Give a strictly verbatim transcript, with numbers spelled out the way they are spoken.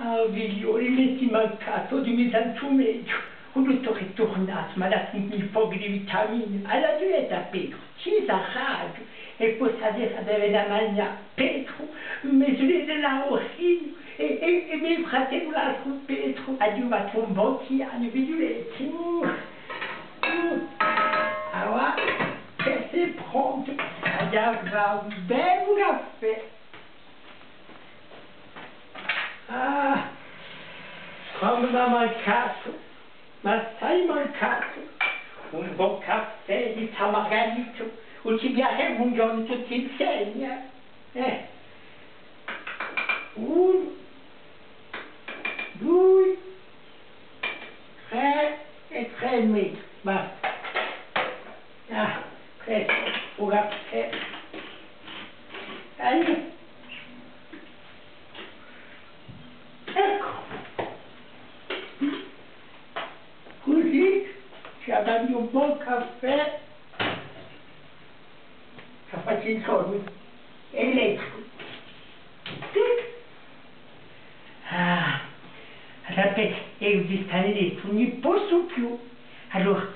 Ah, figlioli, mettimi à caccia, o Diu mi sente megliu. Quandu sò riturnatu, m'hà datu un pocu di vitamine. Allora, dì à Petru, ci sarà, è po stasera deve andà à magnà. Petru, me sò lavoratu, è, è, è me fratellu l'altru Petru, aghju fattu un bon pianu, figliuletti. Mm. Mm. Allora, questu hè prontu, aghju da fà un bellu caffè. Ah, quantu m'hà mancatu, m'hà assai mancatu un bon caffè di San Margaritu, o ci piace un ghjornu tutti inseme, eh? Unu, dui, trè è trè è mezu, basta. Ah, questu, u caffè. Allora. Eccu. Cusì ci avemu un bon caffè. Ci facciu il sognu. È leggu. Tic. Ah, sapete, eiu di stà in lettu ùn ne possu più. Allora,